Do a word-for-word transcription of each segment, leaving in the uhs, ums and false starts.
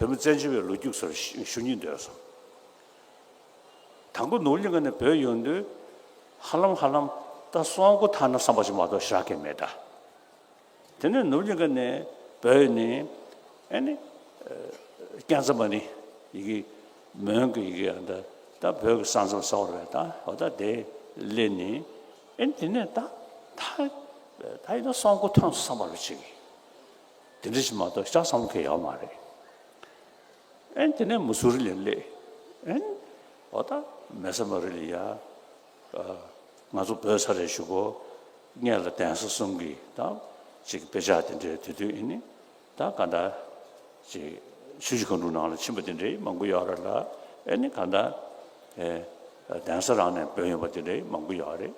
བོད་མི་བཙན་བྱོལ་བའི་ལོ་རྒྱུས་སོགས་ཞུ་སྙིང་འདོད་སོང་། དང་པོ་ནོར་གླིང་ཁ་ནས་བྲོས་ཡོང་དུས་ཧ་ལམ་ཧ་ལམ་ད་སོང་གོ་ཐ་ན་བསམ་པ་ཞིག་མ་གཏོགས་ཞེ་དྲག་གི་མེད་ད། དེ་ནས་ནོར་གླིང་ཁ་ནས་བྲོས་ནས་ཨ་ནི་ཀན་ཙ་མ་ནི་ཡི་གེ་མོན་གྱི་ཡི་གེ་ཡང་ད་ད་བོད་ཀྱི་ས་མཚམས་ས་བར་བས་ད་འོ་ད་དེ་སླེབས་ནས་ཨ་ནི་དེ་ནས་ད་ད་ད་ཡིན་ན་སོང་གོ་ཐོན་སོང་བསམ་པ་རུ་ཅིག་དེ་འདྲ་ཞིག་མ་གཏོགས་ཞེ་དྲག་བསམ་བློ་འཁེལ་ཡོད་མ་རེད། ཨན་དེ་ནས་མུ་སུ་རི་ལ་སླེབས། ཨན་འོ་ད་མེ་ས་མ་རི་ལ་ཡ། ང་ཚོ་བོད་ས་རེད་ཞུ་གོ། སྔོན་ལ་གདན་ས་གསུམ་གྱི་ད་ཅིག་དཔེ་ཆ་དེ་འདྲའི་དེ་དུས་ཨ་ནི་ད་ག་འདྲ་ཅིག་ཆུ་བཞི་སྒང་དྲུག་ནང་ལ་ཕྱིན་པ་དེ་འདྲའི་མང་པོ་ཡོད་རེད་ལ། ཨ་ནི་ག་འདྲ་གདན་ས་རང་ནས་བོད་ཡོང་པ་དེ་འདྲའི་མང་པོ་ཡོད་རེད།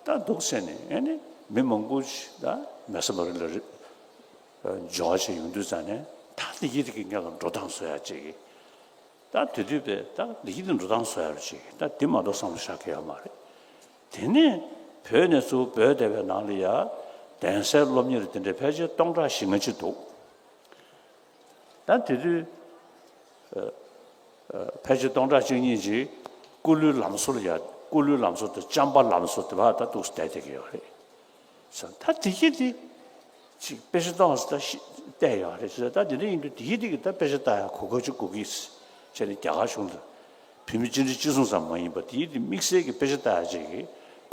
ད་འདུག་ཟེར་ནས་ཨ་ནི་མི་མང་པོ་ཞིག་ད་མེ་ས་མ་རི་ལ་རེད། འབྱོར་བྱས་ཡོང་དུས་ཙང་ནས་ད་འདི་གི་དེ་གི་ངེད་ལ་འགྲོ་སྟངས་བཟོ་ཡ་ཅིག་ད་དེ་དུས་པས་ད་འདི་གི་དེ་འགྲོ་སྟངས་བཟོ་ཡ་རུ་ཅིག་ད་འདི་མ་གཏོགས་བསམ་བློ་བཞག་གི་ཡོད་མ་རེད། དེ་ནས་བོད་ནས་ཚུར་བྲོས་བསྡད་པའི་ནང་ལ་ཡ་གདན་སའི་སློབ་གཉེར་དེ་འདྲའི་ཕལ་ཆེར་སྟོང་ཕྲག་བཞི་ལྔ་ཅིག་འདུག་ད་དེ་དུས་ཕལ་ཆེར་སྟོང་ཕྲག་གཅིག་གཉིས་ཅིག་སྐུ་ལུས་ལམ་བཟོ་ལ་ཡ་སྐུ་ལུས་ལམ་བཟོ་དང་བྱམས་པ་ལམ་བཟོ་དེ་བར་ད་འདུག་སེ་བསྡད་བསྡད་ཀྱི་ཡོད་རེད། ད་དེ་གི་དེ་ཅིག་དཔེ་ཆ་ཏོག་ཙམ་ད་ཤི་བལྟས་ཡོད་རེད་ཟེར། ད་དེ་འདྲ་ཡིན་དུས་དེ་གི་དེ་གི་ད་དཔེ་ཆ་ལྟ་ཡ་གོ་སྐབས་ཅིག་དགོས་ཀྱི་ཟེར་བྱས་ནས་རྒྱ་གར་གཞུང་ལ་བོད་མི་སྤྱི་འཐུས་ཅི་གསུང་ཙམ་མ་ཡིན་པ་དེ་གི་དེ་དམིགས་བསལ་གྱི་དཔེ་ཆ་ལྟ་ཡ་ཅིག་གི་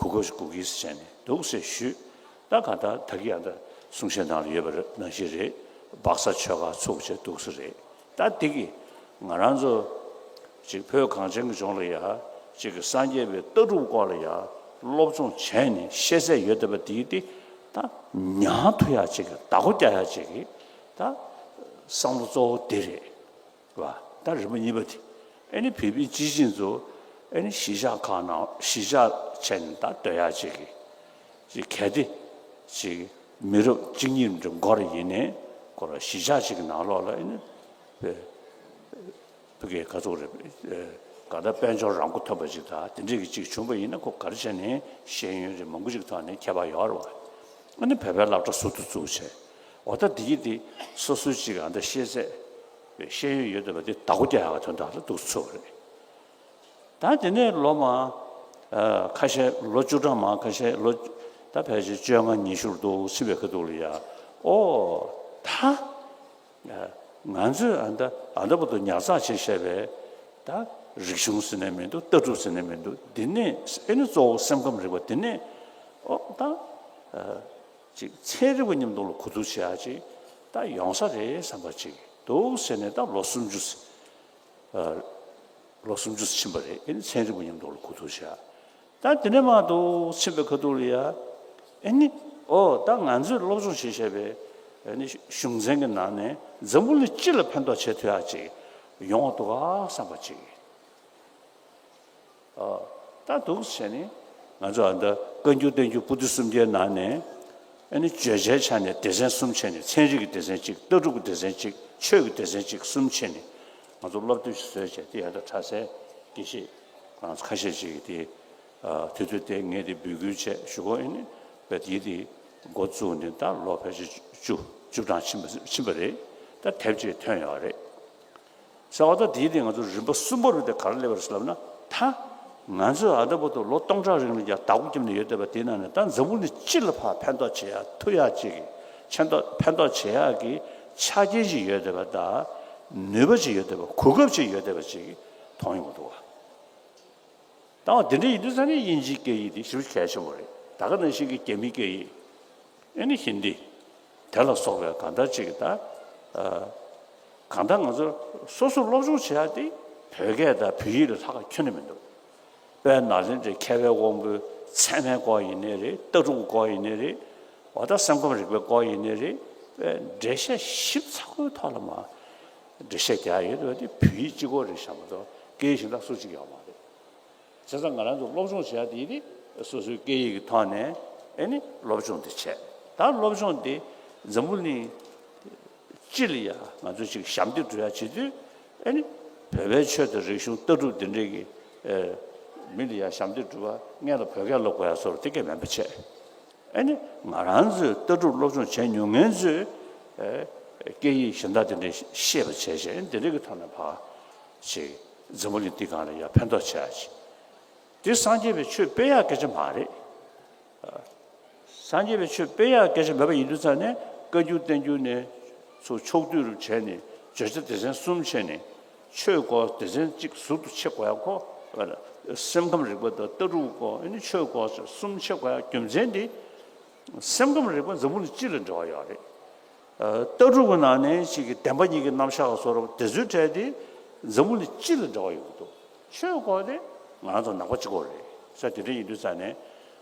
གོ་སྐབས་ཅིག་དགོས་ཀྱི་ཟེར་བྱས་ནས་འདུག་ཟེར་ཞུས། ད་ག་ད་ད་གི་ཡང་ད་གསུང་བཤད་ནང་ལ་ཡོད་པ་རེད་ནང་བཞིན་རེད། སྦག་ས་ཆོས་སྒར་ཚུགས་བྱས་འདུག་ཟེར་རེད། ད་དེ་གི་ང་རང་ཚོ་ཅིག་བོད་གངས་ཅན་གྱི་ལྗོངས་ལ་ཡ་ཅིག་གི་སངས་རྒྱས་པའི་ལྟ་གྲུབ་སྐོར་ལ་ཡ་སློབ་སྦྱོང་བྱས་ནས་ཤེས་ཚད་ཡོད་བསྡད་པ་དེ་དེ་ད་ཉར་ཐུབ་ཡ་ཅིག་གི་བདག་པོ་རྒྱག་ཡ་ཅིག་གི་ད་བསམ་བློ་གཙོ་བོ་དེ་རེད་བ། ད་རིམ་པ་གཉིས་པ་དེ་ཨ་ནི་བོད་མི་སྤྱི་བྱིངས་ཚོ་ཨ་ནི་གཞིས་ཆགས་ཁག་ནང་གཞིས་ཆགས་བྱས་ནས་ད་སྡོད་ཡ་ཅིག་གི་ཅིག་གལ་ཏེ་ཅིག་མི་རབས་གཅིག་གཉིས་འདྲ་འགོར་ཡིན་ནའི་ཁོ་ར་གཞིས་ཆགས་ཅིག་གི་ནང་ལོགས་ལ་ཨ་ནི་བོད་ཀྱི་ག་ཚོད་རེད། ག་ད་དཔལ་འབྱོར་རང་མགོ་ཐོན་པ་ཅིག་དང་དེ་འདྲས་ཀྱི་ཅིག་བྱུང་པ་ཡིན་ན་ཁོ་ག་རེ་བྱས་ནའི་ཤེས་ཡོན་རེད་མང་པོ་ཅིག་ཐོག་ནས་ཁྱད་པར་ཡོད་རེད་བ། ཨ་ནི་བོད་པའི་སློབ་གྲྭ་ཟུར་དུ་བཙུགས་བྱས་འོ་ད་འདི་ཡིན་དེ་སོ་སོའི་ཅིག་ཨ་ད་ཤེས་ཚད་ཤེས་ཡོན་ཡོད་བསྡད་པ་དེ་བདག་པོ་རྒྱག་ཡག་གི་དོན་དག་ལ་འདུག་ཚུགས་པ་རེད། ད་དེ་ནས་ལོ་མ་ཨ་ཁ་ཤས་ལོ་བཅུ་གྲངས་མ་ཁ་ཤས་ལོ་ད་ཕལ་ཆེར་བཅོ་ལྔ་ཉི་ཤུར་འདུག་ཕྱིན་པའི་ཁ་ཐུག་ལ་ཡ་ཨོ་ད་ང་ཚོས་ཨ་ད་ཨ་ད་བར་དུ་ཉར་ཚགས་བྱས་བཞག་པའི་ད་རིག་གཞུང་ཟེར་ནས་མི་འདུག་ལྟ་གྲུབ་ཟེར་ནས་མི་འདུག་འདི་ནས་ཨེ་ནི་གཙོ་བོ་སེམས་ཁམས་རིག་པ་འདི་ནས་ཨོ་ད་ཨ་ཅིག་ཚན་རིག་པ་མཉམ་དུ་ལ་གོ་བསྡུར་བྱེད་ཡག་ཅིག་ད་ཡོང་ས་རེད་བསམ་པ་ཅིག་འདུག་ཟེར་ནས་ད་ལོ་སུམ་ཅུ། ལོ་སུམ་ཅུ་ཕྱིན་པ་རེད། ཨེ་ནི་ཚན་རིག་པ་མཉམ་དུ་ལ་གོ་བསྡུར་བྱས། ད་དེ་ནས་མར་འདུག་ཕྱིན་པའི་ཁ་ཐུག་ལ་ཡ། ཨེ་ནི་ཨོ་ད་ང་ཚོས་སློབ་སྦྱོང་བྱེད་བཞིན་པའི་ཨེ་ནི་གཞུང་ཚན་གྱི་ནང་ནས་འཛམ་བུ་གླིང་སྤྱི་ལ་ཕན་ཐོགས་བྱེད་ཐུབ་ཡག་ཅིག་ཡོང་བ་འདུག་ག་བསམ་པ་ཅིག་ཨ། ད་འདུག་བྱས་ནས་ང་ཚོ་ཨ་ད་བཀའ་འགྱུར་བསྟན་འགྱུར་པོ་ཏི་སུམ་བརྒྱའི་ནང་ནས་ཨ་ནི་བརྗོད་བྱའི་ཆ་ནས་སྡེ་ཚན་གསུམ་བྱས་ནས་ཚན་རིག་གི་སྡེ་ཚན་གཅིག་ལྟ་གྲུབ་ཀྱི་སྡེ་ཚན་གཅིག་ཆོས་ཀྱི་སྡེ་ཚན་གཅིག་གསུམ་བྱས་ནས་ང་ཚོ་སློབ་དེབ་ཞིག་བཟོས་བྱས་དེ་ཡང་ད་གྲྭ་སའི་དགེ་བཤེས་ཁ་ཤས་ཅིག་གིས་དེ་དུས་ཚོད་དེ་ངས་དེ་འབོད་སྐུལ་བྱས་ཞུ་གོ་ཨ་ནི་བས་དེ་དེ་འགོ་བཙུགས་ནས་ད་ལོ་ཕལ་ཆེར་བཅུ་བཅུ་གྲངས་ཕྱིན་པ་ཕྱིན་པ་རེད། ད་དེབ་ཅིག་ཐོན་ཡོད་རེད། ཟེར་བ་ད་དེའི་སྟེང་ང་ཚོ་རིམ་པ་གསུམ་པ་རུ་དེ་ག་རེ་སླེབས་པ་རེད་ཟེར་ལབ་ན་ད་ང་ཚོས་ཨ་ད་བར་དུ་ལོ་སྟོང་ཕྲག་རིང་ལ་ཡ་བདག་པོ་བརྒྱབ་ནས་ཡོད་བསྡད་པ་དེའི་ནང་ནས་ད་འཛམ་བུ་གླིང་སྤྱི་ལ་ཕར་ཕན་ཐོགས་བྱེད་ཡ་ཐུབ་ཡ་ཅིག་གི་ཕན་ཐོགས་ཕན་ཐོགས་བྱེད་ཡ་གི་ཆ་རྐྱེན་ཅིག་ཡོད་བསྡད་པ་དང་ནུས་པ་ཅིག་ཡོད་བསྡད་པ་གོ་སྐབས་ཅིག་ཡོད་བསྡད་པ་ཅིག་མཐོང་ཡོང་གི་འདུག་བ། ད་དེ་འདྲ་ཡིན་དུས་ཙང་ནས་དབྱིན་ཇིའི་སྐད་ཡིག་དེ་ཞེ་པོ་གལ་ཆེན་པོ་རེད། ད་ག་ནང་བཞིན་གྱི་རྒྱ་མིའི་སྐད་ཡིག་ཨེ་ནི་ཧིན་དི། དེ་ལ་སོགས་པའི་གང་ལྟར་ཅིག་ད། ཨ། གང་ལྟར་ང་ཚོ་སོ་སོ་སློབ་སྦྱོང་བྱེད་ཡ་དེ་བོད་སྐད་དང་བོད་ཡིག་ལས་ལྷག་ག་ཁྱོན་ནས་མི་འདུག་དཔལ་ནཱ་ལེནྡྲའི་མཁས་པའི་དབང་པོའི་ཚད་མའི་སྐོར་ཡིན་ནའི་རེད། ལྟ་གྲུབ་སྐོར་ཡིན་ནའི་རེད། འོ་ད་སེམས་ཁམས་རིག་པའི་སྐོར་ཡིན་ནའི་རེད། དཔེ་འགྲེལ་བཤད་ཞིབ་ཚགས་པོའི་ཐོག་ལ་མར་འགྲེལ་བཤད་རྒྱག་ཡ་ཡོད་དེ་བོད་ཡིག་གཅིག་པོ་རེད་བཞག་མ་གཏོགས་སྐད་ཡིག་གཞན་དག་སུ་གཅིག་ཡོད་མ་རེད། བྱས་ཙང་ང་རང་ཚོ་སློབ་སྦྱོང་བྱེད་ཡ་དེ་ནི་སོ་སོའི་སྐད་ཡིག་གི་ཐོག་ནས་ཨེ་ནི་སློབ་སྦྱོང་དེ་བྱས། ད་སློབ་སྦྱོང་དེ་འཛམ་བུ་གླིང་སྤྱི་ལ་ཡ་ང་ཚོ་ཅིག་ཞབས་འདེགས་སྒྲུབ་ཡ་བྱེད་དུས་ཨེ་ནི་བོད་པའི་ཆོས་དང་རིག་གཞུང་ལྟ་གྲུབ་འདི་འདྲའི་གི་ཨེ་མི་ལ་ཡ་ཞབས་འདེགས་སྒྲུབ་པ་སྔོན་ལ་བོད་སྐད་སློབ་དགོས་ཡ་བཟོ་འདྲ་དེ་གས་མིན་པ་བྱས། ཨེ་ནི་ང་རང་ཚོས་ལྟ་གྲུབ་སློབ་སྦྱོང་བྱས་མྱོང་མཁན་ཚོས་ཨེ་ སྐད་ཡིག་གཞན་དག་དེ་འདྲའི་ཤེས་པ་བྱས་བྱས་དེ་འདྲའི་གི་ཐོག་ནས་ཕར་ཅིག་འཛམ་བུ་གླིང་འདི་སྒང་ལ་ཡ་ཕན་ཐོགས་བྱེད་ཡ་ཅིག་དེ་སངས་རྒྱས་པའི་ཆོས་སྤེལ་ཡག་སྐད་ཆ་མ་རེད། སངས་རྒྱས་པའི་ཆོས་སྤེལ་ཡག་སྐད་ཆ་མེད་པ་ཡིན་དུས་ཙང་ནས་བཀའ་འགྱུར་བསྟན་འགྱུར་ནས་ཚུར་ཕྱོགས་བསྡུས་རུ་བྱས་ནས་བརྗོད་བྱ་སྡེ་ཚན་གསུམ་བྱས་ནས་ཆོས་སྐོར་སྡེ་ཚན་གཅིག་ཟུར་དུ་ཕྱེ་དགོས་ཡག་ཁོ། སེམས་ཁམས་རིག་པ་དང་ལྟ་གྲུབ་སྐོར་ཨ་ནི་ཆོས་སྐོར་གསུམ་ཕྱེ་དགོས་ཡག་རྒྱུ་མཚན་འདི། སེམས་ཁམས་རིག་པ་འཛམ་བུ་གླིང་སྤྱི་ལ་འབྲེལ་བ་ཡོད་རེད། ལྟ་གྲུབ་ཀྱི་ནང་ནས་ཅིག་གི་བདེན་པ་གཉིས་ཀྱི་རྣམ་གཞག་བཟོ་འདྲ་དེ་ཚོའི་གྲས་དེ་འཛམ་བུ་གླིང་སྤྱི་ལ་འབྲེལ་བ་ཡོད་ཀྱི་འདུག་ཆོས་སྐོར་དེ་ང་རང་ཚོ་ནང་པ་གཅིག་པོ་རེད་ས་དེ་འདྲ་ཡིན་དུས་ཙང་ནས།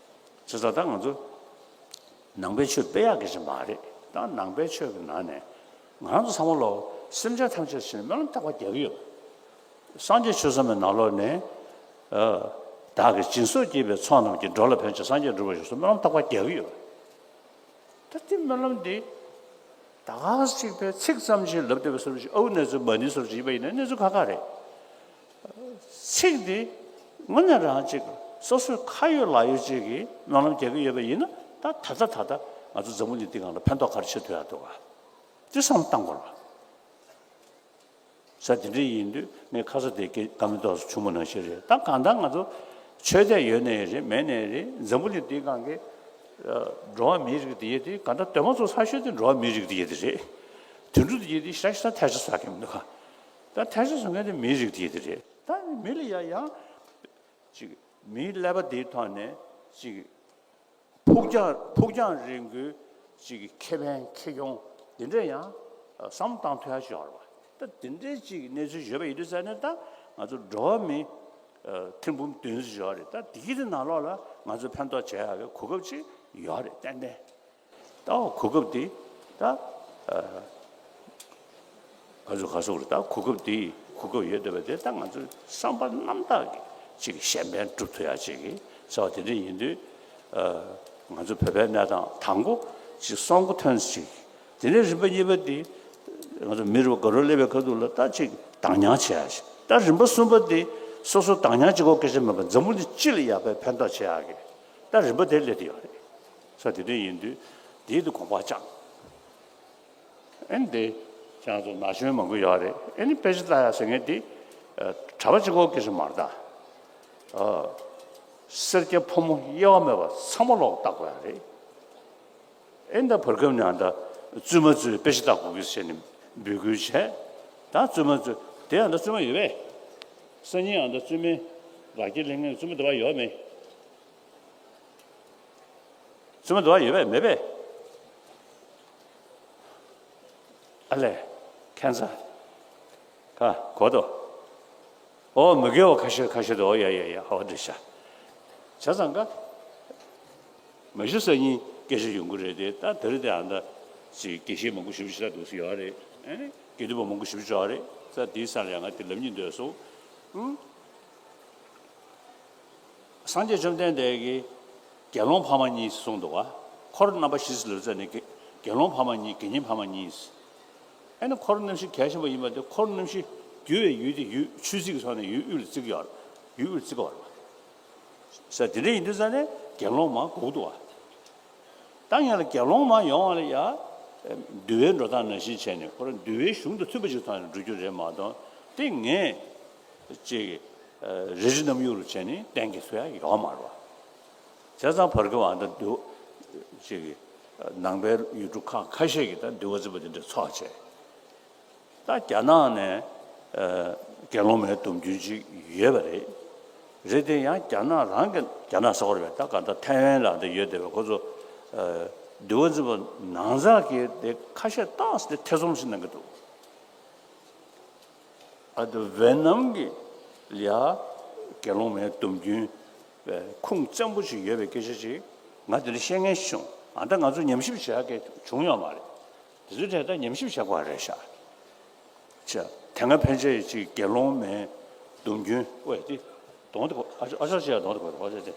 བྱས་ཙང་ད་ང་ཚོ་ནང་པའི་ཆོས་སྤེལ་ཡག་གི་ཅིག་མ་རེད། ད་ནང་པའི་ཆོས་ཀྱི་ནང་ནས་ང་རང་ཚོ་ཚང་མ་ལོ་སེམས་ཅན་ཐམས་ཅད་ཕྱིར་སྨོན་ལམ་བཏབ་པ་རྒྱག་གི་ཡོད། སངས་རྒྱས་ཆོས་ཚང་མའི་ནང་ལོགས་ནས། བདག་གིས་སྦྱིན་སོགས་བགྱིས་པའི་ཚོགས་རྣམས་ཀྱིས། འགྲོ་ལ་ཕན་ཕྱིར་སངས་རྒྱས་འགྲུབ་པར་ཤོག་གསུངས་སྨོན་ལམ་བཏབ་པ་རྒྱག་གི་ཡོད། ད་དེ་སྨོན་ལམ་འདི་ད་ག་ཅིག་པའི་ཚིག་ཙམ་ཞིག་ལབ་བསྡད་པའི་བཟོ་འདྲ་ཞིག་ཨའུ་གནས་ཚུལ་མ་ཎི་བཟོ་འདྲ་ཞིག་ཡིན་པ་ཡིན་ན་གནས་ཚུལ་ཁག་ཁག་རེད། ཚིག་འདི་དངོས་གནས་རང་ཅིག་སོ་སོའི་ཁ་ཡོད་ལག་ཡོད་ཅིག་གིས་སྨོན་ལམ་རྒྱག་གི་ཡོད་པ་ཡིན་ན་ད་ད་ལྟ་ད་ལྟ་ང་ཚོ་འཛམ་བུ་གླིང་འདི་སྒང་ལ་ཕན་ཐོགས་ག་རེ་བྱེད་ཐུབ་ཡག་འདུག་ག་དེ་བསམ་བློ་བཏང་དགོས་རེད་པ། ས་དེ་འདྲ་ཡིན་དུས་ངས་ཁ་ས་དེ་སྐད་བཀའ་མོལ་ཏོག་ཙམ་བྱུང་མ་གནང་ཞིག་རེད། ད་གང་ལྟར་ང་ཚོ་ཆོས་དད་ཡོད་ནའི་རེད་མེད་ནའི་རེད། འཛམ་བུ་གླིང་འདིའི་སྒང་གི་འགྲོ་བ་མིའི་རིགས་དེ་ཡི་དེ་གང་ལྟར་གདོད་མ་ཚུགས་ས་ཤོད་དེ་འགྲོ་བ་མིའི་རིགས་དེ་ཡི་དེ་རེད། དུད་འགྲོ་དེ་ཡི་དེ་ཞེ་དྲག་ཞེ་དྲག་ཐལ་ཆ་བཟོ་གི་མི་འདུག་ག་ད་ཐལ་ཆ་བཟོ་མཁན་དེ་མིའི་རིགས་དེ་ཡི་དེ་རེད། ད་མི་ལ་ཡ་ཡང་ཅིག་མིའི་ཀླད་པ་དེའི་ཐོག་ནས་ཅིག་ཕུགས་རྒྱང་ཕུགས་རྒྱང་རིང་པོའི་ཅིག་ཁེ་ཕན་ཁེ་གྱོང་དེ་འདྲ་ཡང་བསམ་བློ་བཏང་ཐུབ་ཡ་ཞིག་ཡོད་རེད་པ། ད་དེ་འདྲའི་ཅིག་གནས་ཚུལ་ཡོད་པ་ཡིན་དུས་ཙང་ནས་ད་ང་ཚོ་འགྲོ་བ་མི་ཐེར་འབུམ་བདུན་ཙམ་ཡོད་རེད། ད་དེའི་དེ་ནང་ལོགས་ལ་ང་ཚོ་ཕན་ཐོགས་བྱེད་ཡག་གི་གོ་སྐབས་ཅིག་ཡོད་རེད་ཏན་ཏན། ད་གོ་སྐབས་དེ་ད་ང་ཚོ་ག་སོགས་རེད། ད་གོ་སྐབས་དེ་གོ་སྐབས་ཡོད་བསྡད་པ་དེ་ད་ང་ཚོའི་བསམ་པ་རྣམ་དག་གི་ཅིག་གཞན་ཕན་སྒྲུབ་ཐུབ་ཡག་ཅིག་གི་ཟེར་བ་དེ་འདྲ་ཡིན་དུས། ང་ཚོ་བོད་པའི་གནས་སྟངས་དང་པོ་ཅིག་སོང་གོ་ཐོན་ཅིག་དེ་ནས་རིམ་པ་གཉིས་པ་དེ་ང་ཚོ་མི་རེ་བ་དགའ་རབ་སླེབས་པའི་ཁ་ཐུག་ལ་ད་ཅིག་བདག་ཉར་བྱེད་ཡ་ཞིག་ད་རིམ་པ་གསུམ་པ་དེ་སོ་སོ་བདག་ཉར་བྱེད་དགོས་སྐད་ཆ་མེད་པར་འཛམ་བུ་གླིང་སྤྱི་ལ་ཡག་པའི་ཕན་ཐོགས་བྱེད་ཡག་གི་ད་རིམ་པ་དེ་སླེབས་བསྡད་ཡོད་རེད། ས་དེ་འདྲ་ཡིན་དུས་དེའི་དུ་གོམ་པ་བཅངས། ཨེ་འདི་ཁྱེད་རང་ཚོ་ན་གཞོན་མང་པོ་ཡོད་རེད། ཨེ་ནི་དཔེ་ཆ་ལྟ་ཡ་ཟེར་མཁན་འདི་གྲྭ་པ་གཅིག་པོ་སྐད་ཆ་མ་རེད་ད། སེར་སྐྱ་ཕོ་མོ་དབྱེ་བ་མེད་པ་ཚང་མ་ལོག་ལྟ་དགོས་ཡ་རེད། ཨེ་ད་བར་སྐབས་ནས་ཨ་ད་བཙུན་མ་ཚོས་དཔེ་ཆ་ལྟ་དགོས་ཀྱི་ཟེར་ནས་འབོད་སྐུལ་བྱས། ད་བཙུན་མ་ཚོས་དེ་ཨ་ད་བཙུན་མ་ཡོད་པས། སང་ཉིན་ཨ་ད་བཙུན་མའི་ལག་འཁྱེར་ལེན་མཁན་བཙུན་མ་དེ་བ་ཡོད་མེད། བཙུན་མ་དེ་བ་ཡོད་པས་མེད་པས། ཨ་ལས། ཁྱད་མཚར། ཁ་གོ་དོ། ཨོ་མི་དགེ་བ་ཁ་ཤས་ཁ་ཤས་དོ། ཨོ་ཡ་ཡ་ཡ་ཧ་བ་འདྲི་ཤ། བྱས་ཙང་ཀ་མ་གཞི་སང་ཉིན་སྐད་ཆ་ཡོང་གི་རེད་དེ། ད་དེ་རིང་དེ་ཨ་ད་ཅིག་དགེ་བཤེས་མང་པོ་ཞིབ་ཞིབ་འདུག་སེ་ཡོད་རེད། ཨ་ནི་དགེ་འདུན་པ་མང་པོ་ཞིབ་ཞིབ་ཡོད་རེད། ས་དེའི་ས་ལ་ཡང་ང་དེ་ལབ་སྙིང་འདོད་སོང་། ཨང་། སངས་རྒྱས་བཅོམ་ལྡན་འདས་ཀྱིས་དགེ་སློང་ཕ་མ་གཉིས་གསུངས་འདུག་ག་འཁོར་རྣམ་པ་བཞི་ལ་ལུས་ཙ་ནས་དགེ་དགེ་སློང་ཕ་མ་གཉིས་དགེ་བསྙེན་ཕ་མ་གཉིས། ཨེ་ན་འཁོར་རྣམ་བཞི་གལ་ཆེན་པོ་ཡིན་པ་དེ་འཁོར་རྣམ་བཞི་རྒྱུ་བའི་ཡུལ་དེ་ཡུལ་ཆོས་སྲིད་ཀྱི་ཐོག་ནས་ཡུལ་དབུས་ལ་བརྩི་གི་ཡོད་རེད། ཡུལ་དབུས་ལ་བརྩི་གི་ཡོད་རེད། ས་དེ་འདྲ་ཡིན་དུས་ཙ་ནས་དགེ་སློང་མ་དགོས་འདུག་ག་ད་ཡང་ལ་དགེ་སློང་མ་ཡོང་བ་ལ་ཡ། འདུལ་བའི་འགྲོ་སྟངས་ནང་བཞིན་བྱས་ནས་ཁོ་རང་འདུལ་བའི་གཞུང་དང་མཐུན་པ་ཞིག་ཐོག་ནས་འགྲོ་རྒྱུ་རེད་མ་གཏོགས་དེ་ངས་ཅིག་རི་རི་གནམ་ཡུག་རུ་བྱས་ནས་གཏན་འཁེལ་ཐུབ་ཡ་ཡོད་མ་རེད་བ། བྱས་ཙང་བར་སྐབས་ཨ་ད་འདུལ་ཅིག་ནང་པའི་ཡུལ་གྲུ་ཁག་ཁ་ཤས་ཀྱིས་ད་འདུལ་བ་འཛིན་པ་དེ་འདྲ་ཚོགས་བྱས། ད་རྒྱ་ནག་ནས་ཨ་དགེ་སློང་མའི་སྡོམ་རྒྱུན་ཅིག་ཡོད་པ་རེད། རེད་དེ་ཡང་རྒྱ་ནག་རང་གི་རྒྱ་ནག་ཟེར་བ་རེད་པས། ད་ག་ད་ཐའེ་ཝན་ལ་འདི་ཡོད་བསྡད་པས། ཁོ་ཚོ་ཨ་འདུལ་བ་འཛིན་པ་ནང་ཚགས་ཀྱི་དེ་ཁ་ཤས་ཏོག་ཙམ་དེ་ཐེ་ཚོམ་ཞིག་གནང་གི་འདུག་ཨ་ད་ཝེ་ནམ་གྱི་ལ་ཡ་དགེ་སློང་མའི་སྡོམ་རྒྱུན་ཁུངས་བཙན་པོ་ཞིག་ཡོད་པའི་སྐད་ཆ་ཞིག་ང་དེ་འདྲ་བཤད་མཁན་ཞིག་བྱུང་། ཨ་ད་ང་ཚོ་ཉམས་ཞིབ་བྱེད་ཡག་གི་བྱུང་ཡོད་མ་རེད། དེ་ཚོའི་གྲས་ད་ཉམས་ཞིབ་བྱེད་དགོས་རེད་ཤག་ཅེས་དེ་སྔ་ཕན་ཆད་ཅིག་དགེ་སློང་མའི་སྡོམ་རྒྱུན་ཨོ་ཡ་དེ་གདོང་དེ་ཨ་ཅག་ཅེས་གདོང་དེ་གོ་རེད་ཨ་ཅག་ཅེས།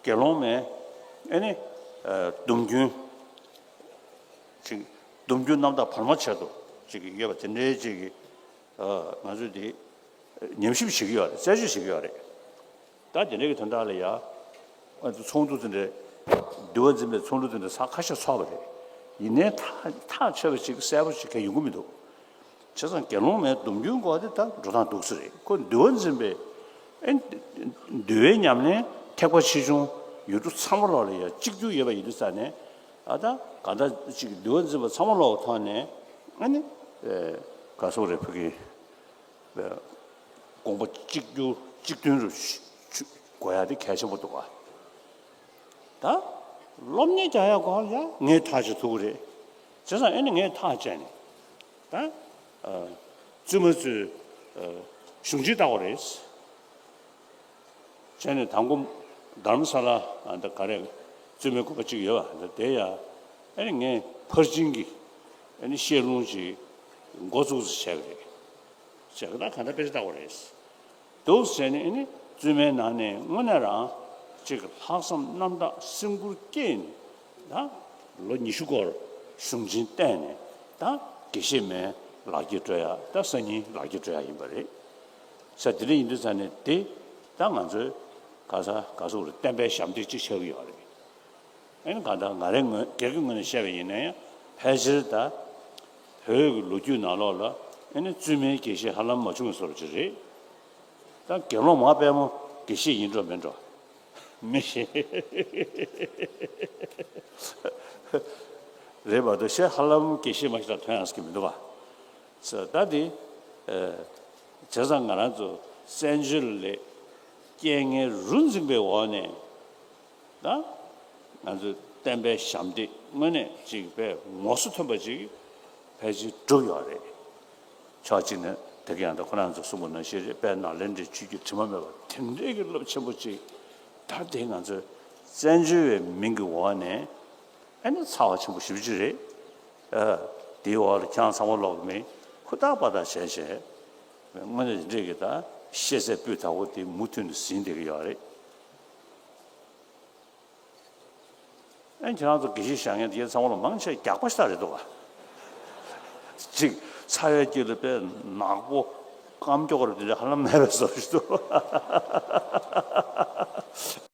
དགེ་སློང་མའི་ཨེ་ནི་སྡོམ་རྒྱུན་ཅིག་སྡོམ་རྒྱུན་རྣམ་དག་བར་མ་ཆད་དུ་ཅིག་ཡོད་པ་དེ་འདྲའི་ཅིག་ང་ཚོས་དེ་ཉམས་ཞིབ་བྱེད་ཀྱི་ཡོད་རེད། རྩད་གཅོད་བྱེད་ཀྱི་ཡོད་རེད། ད་དེ་འདྲའི་གི་དོན་དག་ལ་ཡ། ཚོགས་འདུ་དེ་འདྲའི་འདུལ་བ་འཛིན་པའི་ཚོགས་འདུ་དེ་འདྲ་ས་ཁ་ཤས་ཚོགས་པ་རེད། ཡིན་ནའི་ཐག་ཐག་ཆོད་པ་ཅིག་གསལ་པོ་ཅིག་གང་ཡོང་གི་མི་འདུག་བྱས་ཙང་དགེ་སློང་མའི་སྡོམ་རྒྱུན་འགོག་དེ་ད་འགྲོ་སྟངས་སྡུག་ས་རེད། ཁོ་འདུལ་བ་འཛིན་པའི་ཨེ་འདུལ་བའི་ཉམས་ལེན་ཐེག་པ་ཆེ་ཆུང་ཡུལ་གྲུ་ཚང་མ་ལོག་ལ་ཡ་གཅིག་གྱུར་ཡོད་པ་ཡིན་དུས་ཙང་ནས། ཨ་ད་ག་འདྲ་ཅིག་འདུལ་བ་འཛིན་པ་ཚང་མ་ལོག་ཐོག་ནས་ཨ་ནི་ག་སོག་རེད། ཕ་གི་དགོངས་པ་གཅིག་གྱུར་གཅིག་མཐུན་རུ་ཆུ་དགོས་ཡ་དེ་གལ་ཆེན་པོ་འདུག་ག་ད་སློབ་གཉེར་རྒྱག་ཡ་སྐོར་ལ་ཡ་ངས་ཐག་བཅད་ཐུབ་ཀྱི་རེད། བྱས་ཙང་ཨེ་ནི་ངས་ཐག་བཅད་ནས་ད་ཨ་བཙུན་མ་ཚོས་ཨ་གཞུང་ཆེན་བལྟ་དགོས་རེད། བྱས་ནས་དང་པོ་དྷ་རམ་ས་ལ་ཨ་འདི་ག་རེ་བཙུན་མའི་དགོན་པ་གཅིག་ཡོད་པ། འདི་དེ་ཡ་ཨེ་ནི་ངས་ཕར་ཕྱིན་གྱི་ཨེ་ནི་བཤད་ལུང་ཅིག་འགོ་བཙུགས་ཙམ་བྱས་པ་རེད། བྱས་པ་ད་ག་འདྲ་དཔེ་ཆ་ལྟ་དགོས་རེད། འདུག་ཟེར་ནས་ཨེ་ནི་བཙུན་མའི་ནང་ནས་དངོས་གནས་རང་ཅིག་ལྷག་བསམ་རྣམ་དག་སེམས་ཁུར་བསྐྱེད་ནས་ད་ལོ་ཉི་ཤུ་སྐོར་གཞུང་ཆེན་བསྟེན་ནས་ད་དགེ་བཤེས་མའི་ལག་ཁྱེར་སྤྲོད་ཡ། ད་སང་ཉིན་ལག་ཁྱེར་སྤྲོད་ཡ་ཡིན་པ་རེད། ས་དེ་འདྲ་ཡིན་དུས་ཙང་ནས་དེ་ད་ང་ཚོའི་ག་ས་ག་ཟེར་དགོས་རེད། བསྟན་པའི་ཞབས་འདེགས་ཅིག་ཆགས་ཀྱི་ཡོད་རེད། ཨེ་ནི་གང་ལྟར་ང་རའི་ངོས་སྒེར་གྱི་ངོས་ནས་བཤད་པ་ཡིན་ན་ཡང་ཕལ་ཆེར་ད་བོད་ཀྱི་ལོ་རྒྱུས་ནང་ལོགས་ལ་ཨེ་ནི་བཙུན་མའི་དགེ་བཤེས་ཧ་ལམ་མ་བྱུང་བའི་བཟོ་འདྲ་ཅིག་རེད། ད་དགེ་སློང་མ་དཔལ་མོ་དགེ་བཤེས་ཡིན་འགྲོ་མིན་འགྲོ་མི་ཤེས། རེད་པ། ད་བཤད་ཧ་ལམ་དགེ་བཤེས་མ་ཞིག་ལ་ཐོན་ཡག་ཟེར་གྱི་མི་འདུག་པ། ས་ད་དེ་བྱས་ཙང་ང་རང་ཚོ་བཙན་བྱོལ་ལ་རྐྱེན་ངན་རུ་འཛིངས་པའི་འོག་ནས། ད་ང་ཚོའི་བསྟན་པའི་ཞབས་འདེགས་དངོས་གནས་ཅིག་དཔེ་ངོ་སོ་ཐོན་པ་ཅིག་ཕལ་ཆེར་བསྒྲུབས་ཡོད་རེད། ཕྱོགས་གཅིག་ནས་དེ་ག་ཡང་ད་ཁོ་རང་ཚོ་གསུངས་པ་ནང་བཞིན་རེད། དཔལ་ནཱ་ལེནྡྲའི་ཆོས་བརྒྱུད་དྲི་མ་མེད་པ་དེ་འདྲའི་གི་རླབས་ཆེན་པོ་ཅིག་ད་དེ་ང་ཚོའི་བཙན་བྱོལ་བའི་མིང་གི་འོག་ནས་ཨ་ནི་ཚ་བ་ཆེན་པོ་ཞེ་པོ་ཅིག་རེད། ཨ་དེའི་འོག་ལ་ཁྱེད་རང་ཚང་མ་ལོག་གི་མིང་ཧུར་ཐག་པ་ཐག་བྱས་བྱས་དངོས་གནས་དེ་འདྲའི་གི་ད་ཤེས་ཚད་སྤུས་དག་པོ་དེ་མུ་མཐུད་ནས་ཟིན་བསྡད་ཀྱི་ཡོད་རེད། ཨེ་ཁྱེད་རང་ཚོ་དགེ་བཤེས་བཞེངས་མཁན་དེ་ཚང་མ་ལ་མང་ཆེ་རྒྱགས་པ་ཞིག་རེད་འདུག་ག་ཅིག་ཚ་བའི་དཀྱིལ་ལ་དཔེ་ནག་པོ་སྐམ་ཀྱོག་རེད། དེ་འདྲ་ཧ་ལམ་མེད་པའི་བཟོ་ཞིག་འདུག